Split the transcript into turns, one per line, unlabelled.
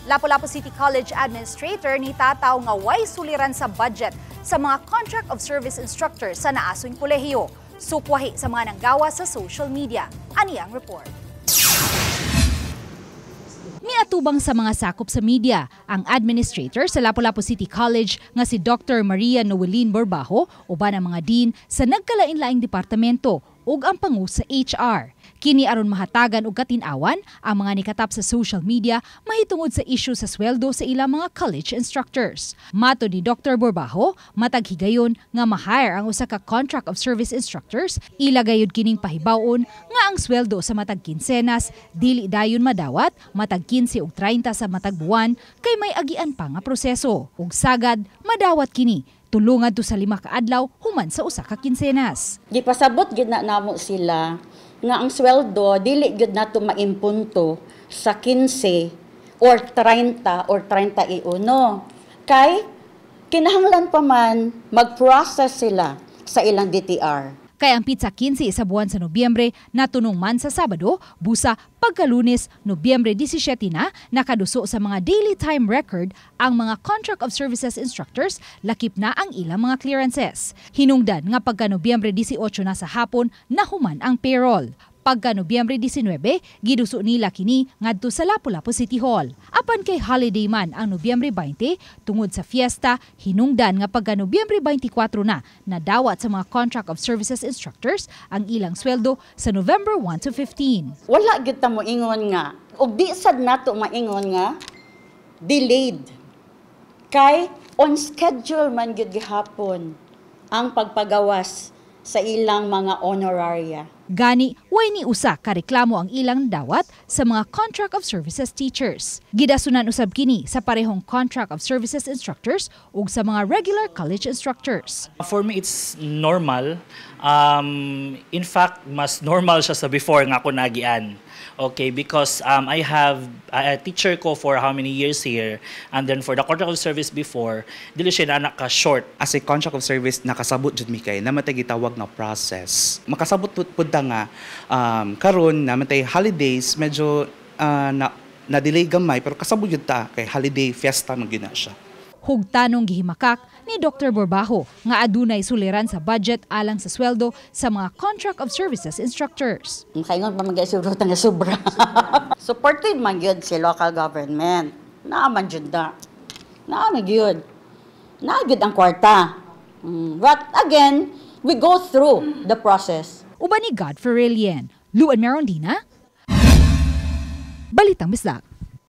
Lapu-Lapu City College Administrator nitataw nga way suliran sa budget sa mga contract of service instructors sa naasoy kolehiyo. Sukwahi sa mga nanggawa sa social media. Ani ang report. Niatubang sa mga sakop sa media ang administrator sa Lapu-Lapu City College nga si Dr. Maria Noeline Borbajo uban ang mga dean sa nagkalain-laing departamento ug ang pangu sa HR. Kini aron mahatagan og katin-awan ang mga nikatap sa social media mahitungod sa issue sa sweldo sa ilang mga college instructors. Matod ni Dr. Borbajo, matag higayon nga ma-hire ang usa ka contract of service instructors, ila gayud kining pahibaw-on nga ang sweldo sa matag kinsenas dili dayon madawat matag 15 ug 30 sa matag buwan kay may agian pa nga proseso. Ug sagad madawat kini tulungad to sa 5 ka adlaw human sa usa ka kinsenas.
Gipasabot gyud na namo sila nga ang sweldo dili gyud nato maimpunto sa 15 or 30 or 31 kay kinahanglan pa man mag-process sila sa ilang DTR.
Kay ang petsa 15 sa buwan sa Nobyembre natunong man sa Sabado, busa pagkalunes, Nobyembre 17 na, nakaduso sa mga daily time record ang mga contract of services instructors, lakip na ang ilang mga clearances. Hinungdan nga pagka Nobyembre 18 na sa hapon, nahuman ang payroll. Pagka Nobyembre 19, giduso nila kini ngadto sa Lapu-Lapu City Hall. Apan kay holiday man ang Nobyembre 20 tungod sa fiesta, hinungdan nga pagka Nobyembre 24 na nadawat sa mga contract of services instructors ang ilang sweldo sa November 1 to 15.
Wala gyud ta moingon nga ug di sad nato maingon nga delayed kay on schedule man gyud gihapon ang pagpagawas sa ilang mga honoraria.
Gani, way ni usa ka reklamo ang ilang dawat sa mga contract of services teachers. Gidasunan usab kini sa parehong contract of services instructors ug sa mga regular college instructors.
For me, it's normal. In fact, mas normal siya sa before nga ako nagian. Okay, because I have a teacher ko for how many years here, and then for the contract of service before, dili siya na ka short.
As a contract of service, nakasabot jud mi kay naa man tay gitawag nga process. Makasabot pud ta nga karon naa man tay holidays, medyo na delay gamay, pero kasabot jud ta kay holiday, fiesta man gyud na siya.
Hugtanong gihimakak ni Dr. Borbajo nga adunay suliran sa budget alang sa sweldo sa mga contract of services instructors.
Makaingon pa man siguro nga sobra. Supportive man gyud si local government. Naa man jud na. Naa man gyud. Naa gyud ang kwarta. But again, we go through the process.
Uban ni Godfrey Relien, Luan Merondina, Balitang Bisdak.